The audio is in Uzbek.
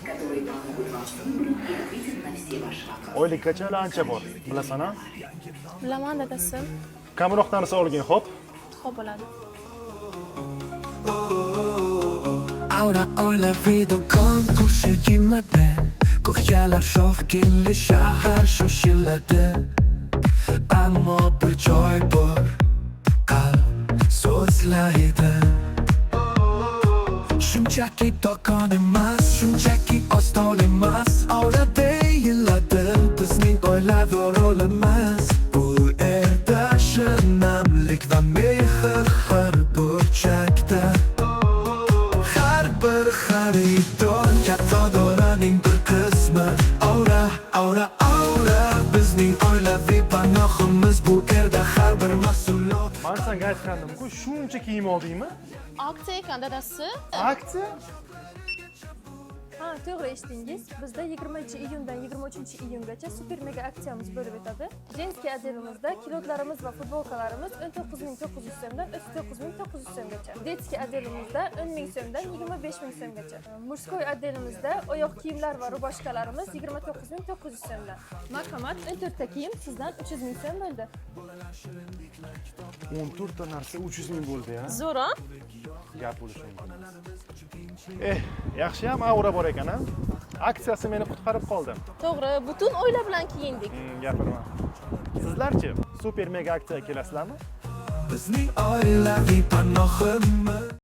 Которые помогут вам с выбором и ответят на все ваши вопросы. Oylikgacha hali ancha bor, bilasan a? Bilaman, dadasi. Kamroq narsa olgin, xo'p? Xo'p bo'ladi. Aura oilaviy do'kon qo'shig'imada, Ko'chalar shovqinli, shahar shoshiladi. Ammo bir joy bor, qalb so'zlaydi. Shunchaki do'kon emas, shunchaki oston emas. Aura deyiladi bizning oilaviy rolimiz. Bu erda shinamlik va mehr har burchakda. Har bir xaridor katta doiraning bir qismi. Aura, aura, aura, bizning oilaviy panohimiz. Bu yerda har bir mahsulot Man senga aytgandim-ku, shuncha kiyim oldingmi? Aksiya ekan, dadasi. Aksiya? Ha, to'g'ri eshitdingiz. Bizda 20-iyundan 23-iyungacha super mega aksiyamiz bo'lib o'tadi. Женский отдел imizda kilotlarimiz va futbolkalarimiz 19 900 so'mdan 39 900 so'mgacha. Детский отдел imizda 10 ming so'mdan 25 ming so'mgacha. Мужской отдел imizda oyoq kiyimlar va рубашка larimiz 29 900 so'mdan. Marhamat, 14 ta kiyim sizdan 300 ming so'm bo'ldi. 14 ta narsa 300 ming bo'ldi ya. Zo'r, a? Gap bo'lishi mumkin emas. Eh, yaxshiyam Aura bor ekan a? Aksiyasi meni qutqarib qoldi. To'g'ri, butun oila bilan kiyindik. Gapirma. Sizlarchi, super mega aksiyaga kelasizlarmi? Bizning oilaviy panohimiz.